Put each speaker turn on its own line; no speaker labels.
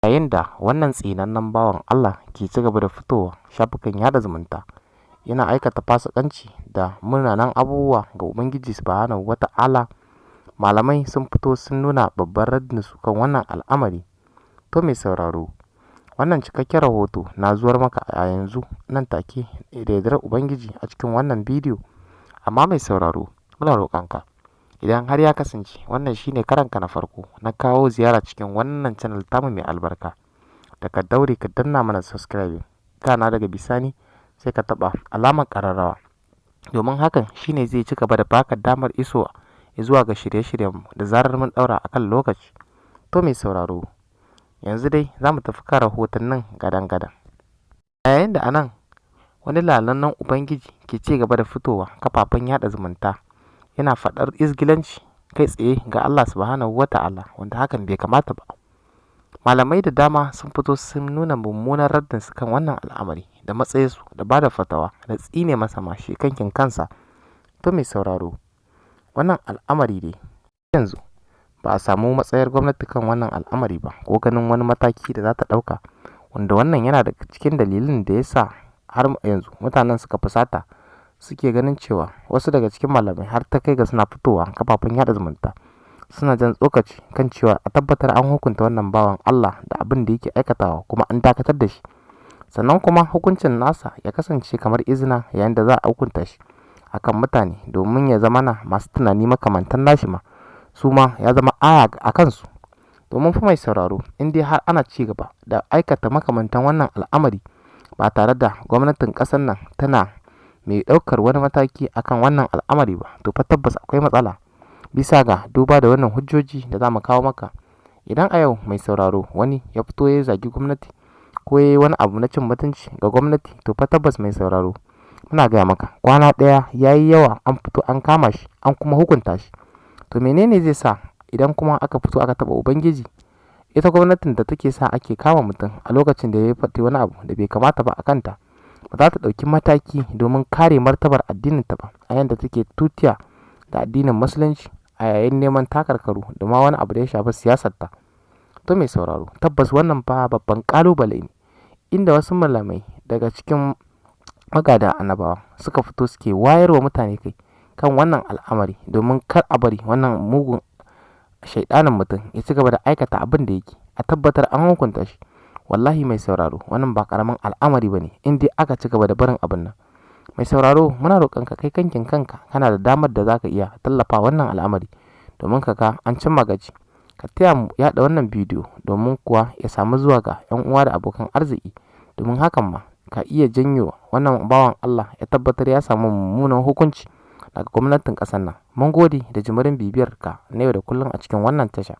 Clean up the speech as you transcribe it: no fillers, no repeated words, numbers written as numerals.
Yayin da wannan tsinannen bawan Allah ke ci gaba da fitowa shafukan yaɗa zumunta yana aikata fasikanci da munanan abubuwa ga Ubangiji Subhanahu wa Ta'ala, malamai sun fito sun nuna babban raddinsu kan wannan al'amari. To mai sauraro, wannan cikakken rahoto na zuwar maka a yanzu nan take da yardar Ubangiji a cikin wannan bidiyo. Amma mai sauraro, muna roƙonka, idan har ya kasance wannan shine karonka na farko na kawo ziyara cikin wannan channel tamu mai albarka, da ka daure ka danna mana subscribing, kana daga bisani sai ka taɓa alamar ƙararrawa, domin hakan shine zai ci gaba da baka damar isowa zuwa ga shirye-shiryenmu da zarar mun ɗaura a kan lokaci. To mai sauraro, yanzu dai za mu tafi kan rahotannin gadan-gadan. A yayin da a nan wani la'anannen Ubangiji ke ci gaba da fitowa kafafen yaɗa zumunta yana faɗar izgilanci kai tsaye ga Allah Subhanahu wa Ta'ala, wanda hakan bai kamata ba. Malamai da dama sun fito sun nuna mummunan raddinsu kan wannan al'amari da matsayinsu da ba da fatawa da tsine masa ma shi kankin kansa. To mai sauraro, wannan al'amari dai yanzu ba a samu matsayar gwamnati kan wannan al'amari ba ko ganin wani mataki da za ta ɗauka, wanda wannan yana daga cikin dalilin da ya sa har yanzu mutanen suka fusata, suke ganin cewa wasu daga cikin malamai har ta kai ga suna fitowa kafafen yaɗa zumunta suna jan tsokaci kan cewa a tabbatar an hukunta wannan bawan Allah da abin da yake aikatawa kuma an dakatar da shi. Sannan kuma hukuncin nasa ya kasance kamar izina yayin da za a hukunta shi akan mutane, domin ya zamana masu tunani makamantan nashi ma su ma ya zama aya a kansu. Domin fa mai sauraro, in dai har ana ci gaba da aikata makamantan wannan al'amari ba tare da gwamnatin ƙasar nan tana mai ɗaukar wani mataki akan wannan al'amari ba, to fa tabbas akwai matsala. Bisa ga duba da wannan hujjoji da za mu kawo maka, idan a yau, mai sauraro, wani ya fito ya zagi gwamnati ko ya yi wani abu na cin mutunci ga gwamnati, to fa tabbas, mai sauraro, muna gaya maka, kwana ɗaya ya yi yawa an fito an kama shi an kuma hukunta shi. To menene zai sa idan kuma aka fito aka taɓa Ubangiji, ita gwamnatin da take sa ake kama mutum a lokacin da ya faɗi wani abu da bai kamata ba a kanta, ba za ta ɗauki mataki domin kare martabar addininta ba, a yayin da take tutiya da addinin Musulunci a yayin neman takarkaru da ma wani abu da ya shafi siyasarta? To mai sauraro, tabbas wannan fa babban ƙalubale ne, inda wasu malamai daga cikin magada annabawa suka fito suke wayar wa mutane kai kan wannan al'amari, domin kar a bari wannan mugun shaiɗanin mutum ya ci gaba da aikata abin da yake, a tabbatar an hukunta shi. Wallahi mai sauraro, wannan ba ƙaramin al'amari ba ne in dai aka ci gaba da barin abin nan. Mai sauraro, muna roƙonka, kai kankin kanka kana da damar da za ka iya tallafa wannan al'amari domin ka ga an cimma gaci. Ka taya mu yaɗa wannan bidiyo domin kuwa ya samu zuwa ga 'yan uwa da abokan arziki, domin hakan ma ka iya janyo wannan bawan Allah ya tabbatar ya samu mummunan hukunci daga gwamnatin ƙasar nan. Mun gode da jimirin bibiyar ka na yau da kullum a cikin wannan tasha.